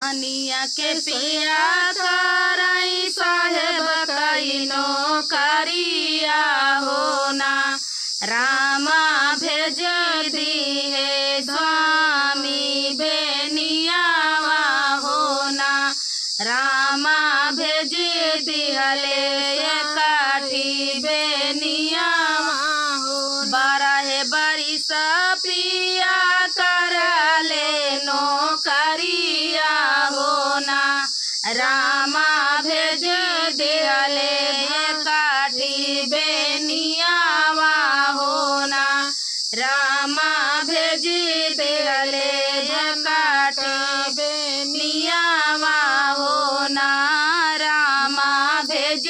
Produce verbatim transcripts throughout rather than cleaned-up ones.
बनिया के पिया करई साहेब कई नौकरिया हो ना, रामा भेज दिहे स्वामी बेनियावा हो ना, रामा भेज दिहले एकाठी बेनियावा हो ना। बारह बरिस पिया करले नौकरिया हो ना, रामा भेज दिहले एकाठी बेनियावा हो ना, रामा भेज दिहले एकाठी बेनियावा हो ना, रामा भेज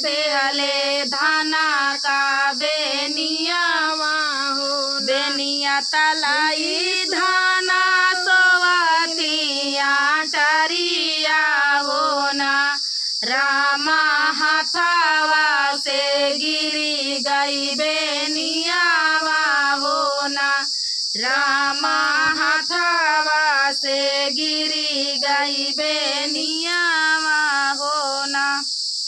दिहले धाना का बेनियावा हो ना। बेनिया तलाई धाना सोवतिया टरिया हो ना, रामा हाथावा से गिरी गई बेनियावा हो ना, रामा हाथावा से गिरी गई बेनियावा हो ना।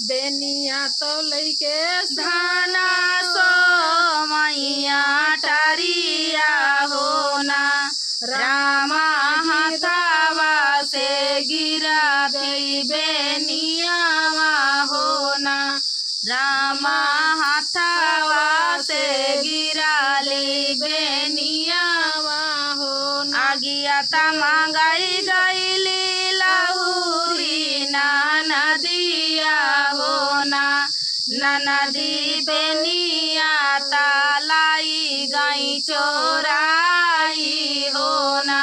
बेनिया तो लइके धाना सोमैया टरिया हो ना, रामा हाथावा से गिरा दी बेनियावा हो ना, रामा हाथावा से गिरा ली बेनियावा हो ना। आगिया त मंगाई गईली लहुरी ना नदिया हो ना, ननदी बेनिया तलाई गई चोराई हो ना,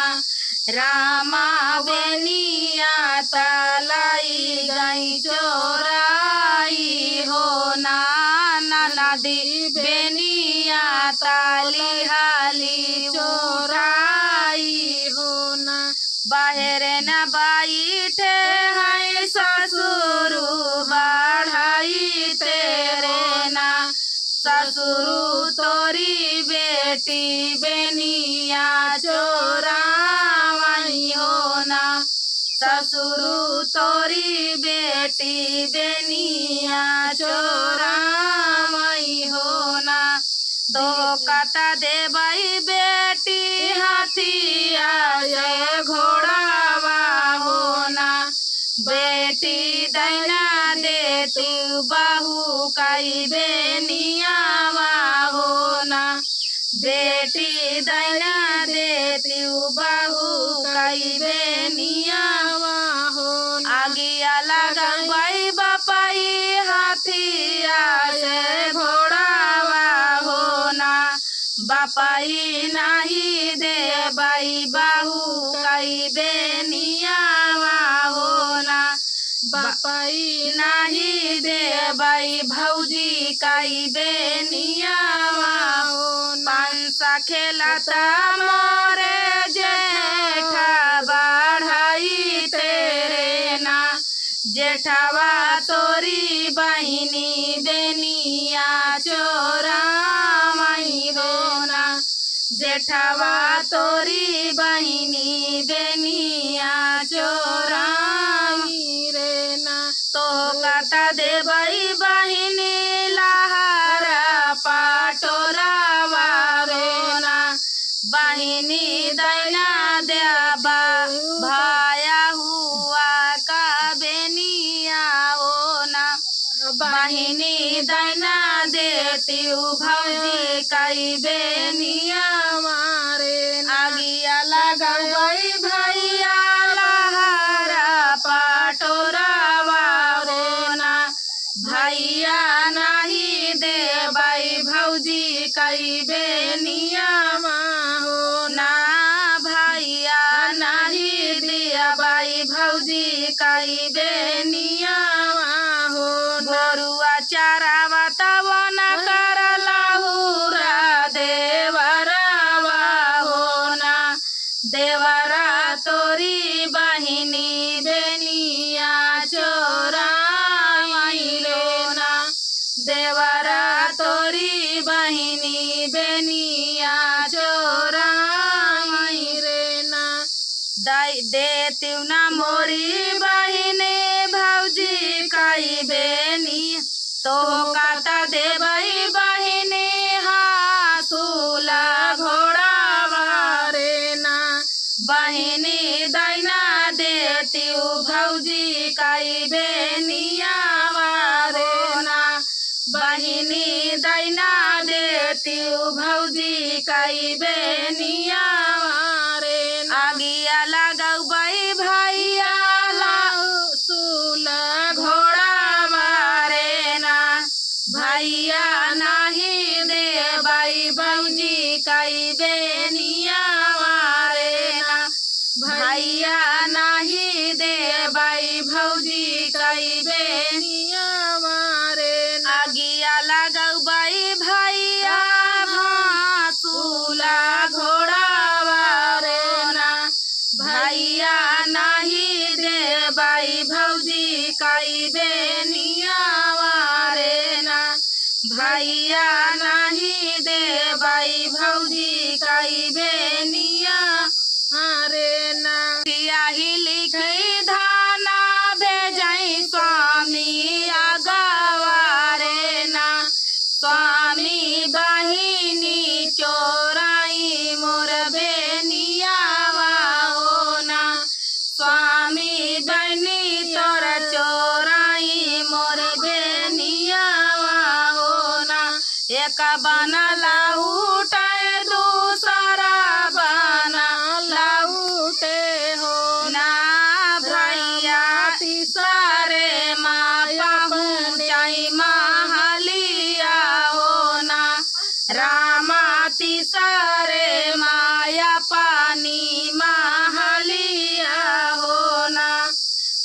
रामा बेनिया तलाई गई चोराई हो ना, ननदी बेनिया तली हाली चोराई हो ना। बाहर न बैठे हैं ससुरु बढ़ाई तेरे ना, ससुरु तोरी बेटी बेनिया चोरावई हो ना, ससुरु तोरी बेटी बेनिया चोरावई हो ना। धोखा त देबई बेटी हाथिया से घोड़ावा हो ना, बेटी दैना देतु बहू कई बेनियावा हो ना, बेटी दैना देतु बहू कई बेनियावा हो ना। आगिया लगबई बपई हाथिया से घोड़ावा हो ना, बपई नाही देबई बहू कई बेनियावा हो ना, बपई नाही देबई भौजी कई बेनियावा हो ना। पंसा खेलता मोरे जेठा बढ़ाई तेरे ना, जेठवा तोरी बहिनी बेनिया चोरावई हो ना, जेठवा तोरी बहिनी बेनिया चोरावई रे ना। तोहका त देबई बहिनी लहरा पटोरावा रे ना, बहिनी दैना देबा भाया हुआ का बेनिया हो ना, बहिनी दैना देतिउ भौजी कई बेनियावा रे ना। आगिया लगबई भैया लहरा पटोरावा हो ना, भैया नाही देबई भौजी कई बेनियावा हो ना, भैया नाही देबई भौजी कई बेनियावा हो ना। गोरुआ चरावा तवन कर लहुरा देवरावा हो ना, देवरा तोरी बहिनी बेनिया चोरावई रे ना, देवरा तोरी बहिनी बेनिया चोरावई रे ना। दाई देत तिउना मोरी बहिनी भौजी कई बेनी, तोहका त देबई बहिनी हाँसुला घोड़ावा रे ना। बहिनी दैना देतिउ भौजी कई बेनियावा रे ना। बहिनी दैना देतिउ भौजी कई बेनियावा रे ना। आगिया लगौबई भैया हाँसुला घोड़ावा रे ना। भैया नाही देबई भौजी कई बेनियावा रे ना। भैया नाही देबई भौजी कई बेनियावा रे ना। आगिया लगौबई भैया हाँसुला घोड़ावा रे ना। भैया नाही देबई भौजी कई बेनियावा रे ना। भैया नाही देबई भौजी कई बेनिया रे ना। सियाही लिखी धाना भेजई स्वामी आगवा रे ना। स्वामी बहिनी चोरई मोर बेनियावा हो ना। स्वामी बहिनी तोर चोरई मोर बेनियावा हो ना। एक बना लहुटे दूसरा बना लहुटे हो ना। भैया तीसरे मा पहुँचई महलिया हो ना। रामा तीसरे मा अपनी महलिया हो ना।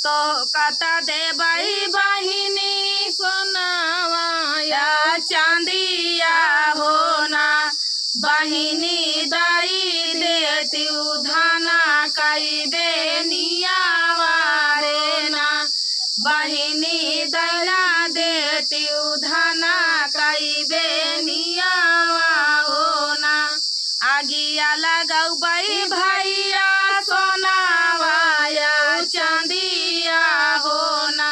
तोहका त देबई बहिनी सोनावा या चांदिया हो ना। बहिनी दई देतिउ धाना कई बेनियावा रे ना। बहिनी दैना देतिउ धाना कई बेनियावा हो ना। आगिया लगौबई भैया सोनावा या चांदिया हो ना।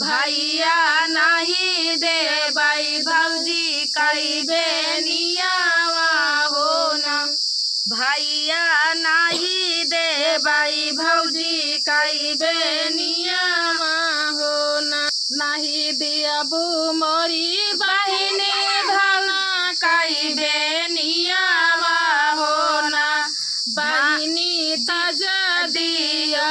भैया नाही देबई भौजी कई बेनियावा हो ना। भैया नाही देबई भौजी कई बेनियावा हो ना। नाही दियबू मोरी बहिनी भला कई बेनियावा हो ना। बहिनी तज दिया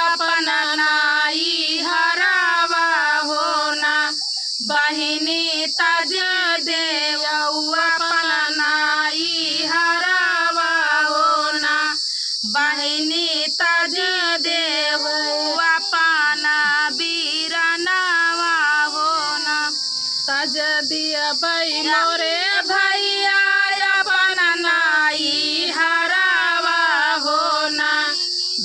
अपन नाई हरावा हो ना। बहिनी तज देउ अपन नाई हरावा हो ना। बहिनी तज देउ अपन बीरनावा हो ना। तज दियबई मोरे भैया अपन नाई हरावा हो ना।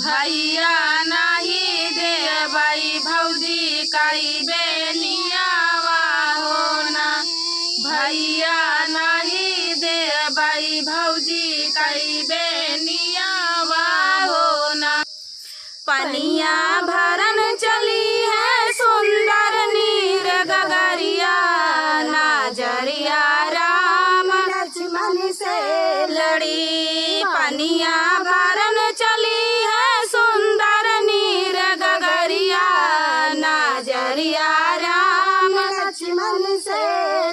भैया नाही देबई भौजी कई बेनियावा हो ना। भैया नाही देबई भौजी कई बेनियावा हो ना। पनिया भरन चली है सुंदर नीर गगरिया, नजरिया राम लक्ष्मण से लड़ी। पनिया भरन चली है सुंदर नीर गगरिया, नजरिया राम लक्ष्मण से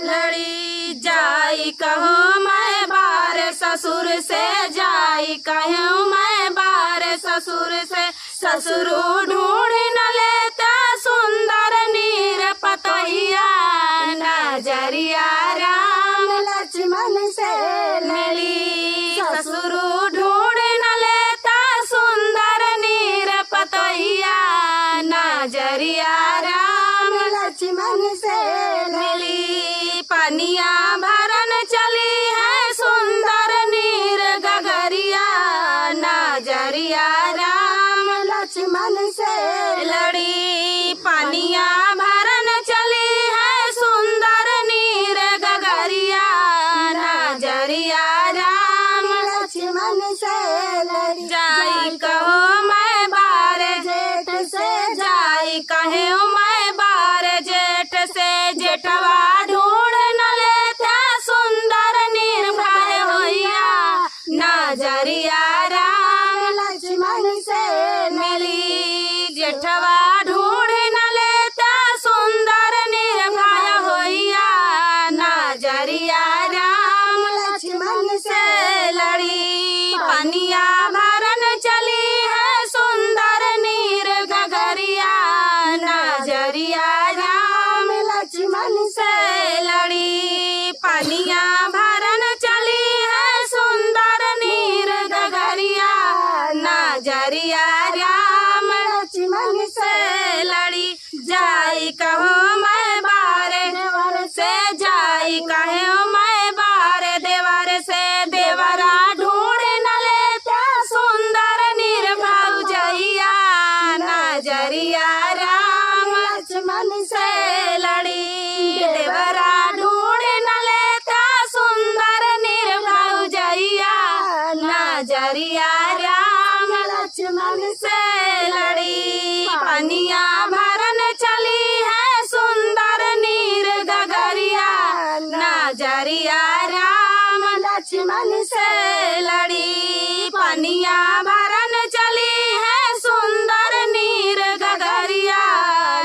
लड़ी। जाई कहूँ मैं बार ससुर से, जाई कहूँ मैं बार ससुर से, ससुरु ढूँढ़ि न लेता सुंदर नीर पतोहिया, नजरिया राम लक्ष्मण से मिली। ससुरु ढूँढ़ि न लेता सुंदर नीर पतोहिया, नजरिया राम लक्ष्मण से मिली। पनिया भरन चली है सुंदर नीर गगरिया, नजरिया राम लक्ष्मण से लड़ी। पनिया भरन चली है सुंदर नीर गगरिया, नजरिया राम लक्ष्मण से लड़ी। जाई कहूँ मैं बार कहेउ मैं बार जेठ से, जेठवा ढूंढ न लेता सुंदर निर्भय होइया। नजरिया राम लक्ष्मण से लड़ी, जेठवा ढूंढ न लेता सुंदर निर्भय होइया। नजरिया राम लक्ष्मण से लड़ी, पनिया भरन चली है सुंदर नीर गगरिया। नजरिया राम लक्ष्मण से लड़ी, पनिया भरन चली है सुंदर नीर गगरिया। नजरिया राम लक्ष्मण से लड़ी, जाई कहो मैं बारे देवर से, जाई कहो मैं बारे देवर से, देवरा ढूंढ न लेता सुंदर निर्भय जइया। नजरिया राम लक्ष्मण से लड़ी, देवरा ढूंढ न लेता सुंदर निर्भय जइया। नजरिया राम लक्ष्मण से लड़ी, पनिया भरन चली है सुंदर नीर गगरिया। नजरिया राम लक्ष्मण से लड़ी, पनिया भरन चली है सुंदर नीर गगरिया।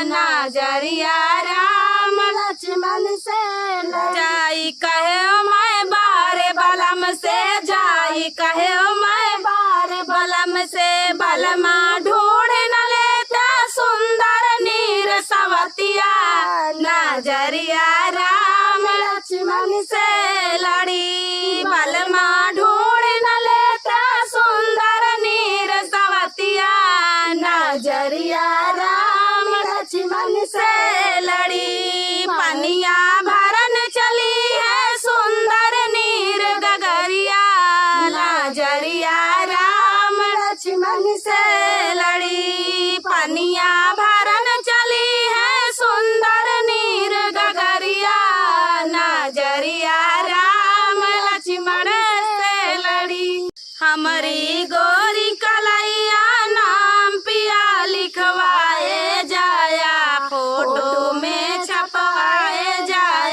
नजरिया राम लक्ष्मण से लड़ी, जाई कहे मैं बारे बलम से, जाई कहे मैं बारे बलम से, बलमा ढूंढ न लेता सुंदर नीर सवतिया। नजरिया राम लक्ष्मण से लड़ी, बलमा ढूंढ न लेता सुंदर नीर सवतिया। नजरिया राम लक्ष्मण से लड़ी, पनिया भरन चली है सुंदर नीर गगरिया। नजरिया राम लक्ष्मण से लड़ी, पनिया भरन चली है सुंदर नीर गगरिया। नजरिया राम लक्ष्मण से लड़ी, हमरी गोरी कलैया नाम पिया लिखवाए जाया, फोटो में छपवाए जाया।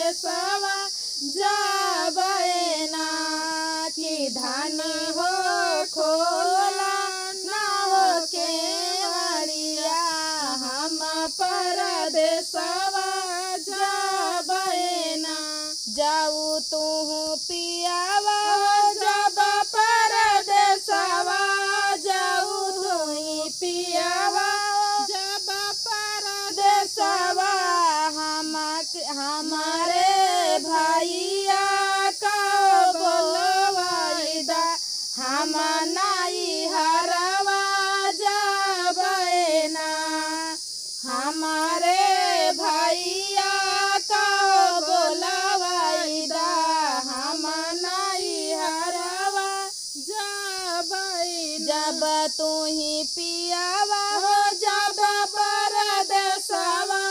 देसवा जाबे ना कि धनी हो खोला ना हो केवड़िया, हम परदेसवा जाबे ना। जाऊ तुहु पियावा हो जब परदेसवा, जाऊ तुही पियावा हो जब परदेसवा, हम, हमरे भइया का बोलवाई दा, हम नइहरवा जाबे ना। हमरे भइया का बोलवाई दा, हम नइहरवा जाबे ना। जब तुही पियावा हो जब परदेसवा,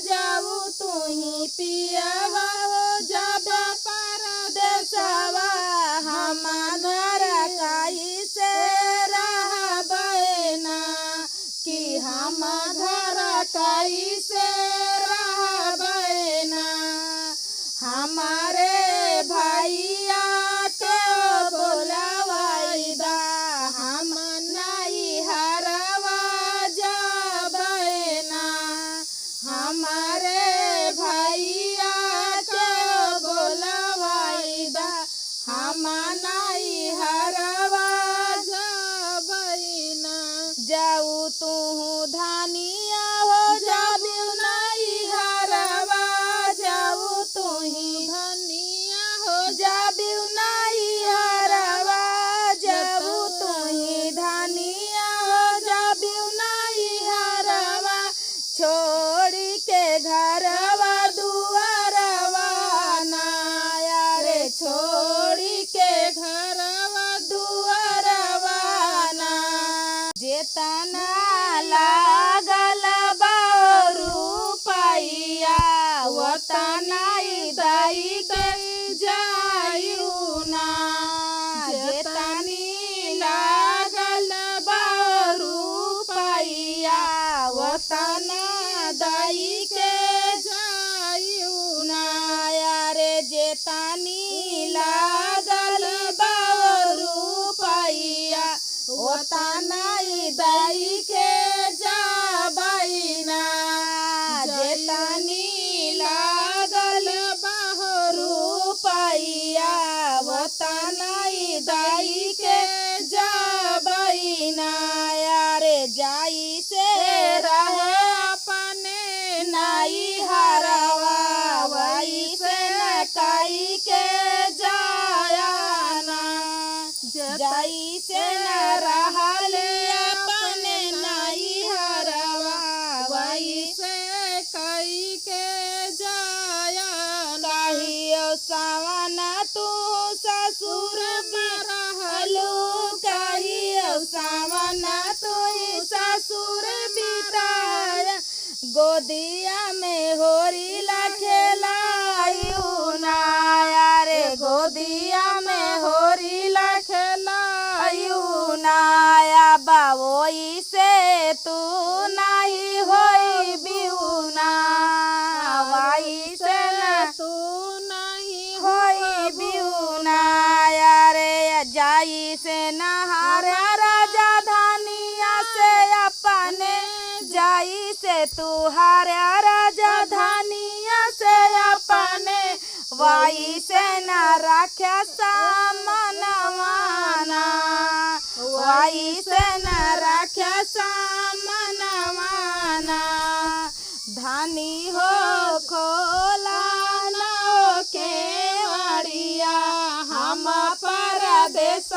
जाऊ तुही पियावा हो जब परदेसवा, हम घर कइसे रहबे ना, कि हम घर कइसे रहबे ना। हमरे भइया के बोलवाई दा, हम नइहरवा जाबे ना। हमरे भइया के बोलवाई दा, हम नइहरवा जाबे ना। जाऊ तुहु धनिया हो जब नइहरवा, जाऊ तुही धनिया हो जब नइहरवा, जाऊ तुही धनिया हो जब नइहरवा, छोड़ी के घरवा दुआरवा ना, अरे छोड़ी के घरवा दुआरवा ना। जेतना लागल बा रुपइया, ओतना ही दइ के जाइउ ना। जेतनी लागल बा रुपइया, ओतना दइ के जाइउ ना। अरे जेतनी लागल बा रुपइया, ओतना ही दइ के जाबे ना। जेतनी लागल बा रुपइया, ओतना ही दइ के जाबे ना। अरे जइसे रहे अपने नइहरवा, वइसे न कइ के जाया ना। जइसे न रहली अपने नइहरवा, वइसे कइ के जाया ना। कहियो सावन तू ससुर में रहलू, कहियो सावन तू ससुर बिताया। गोदिया में होरी ला खेलाइउ ना, अरे गोदिया में होरी ला खेलाइउ ना। अब वइसे तू नहीं होइबिउ ना, वइसे न तू नहीं होइबिउ ना। अरे जइसे न हारे राजा धनिया से अपने, जइसे तू हारे राजा धनिया से अपने, वइसे न रखे सामनवा ना, वइसे न रखे सामनवा ना। धनी हो खोला ना हो केवड़िया, हम परदेस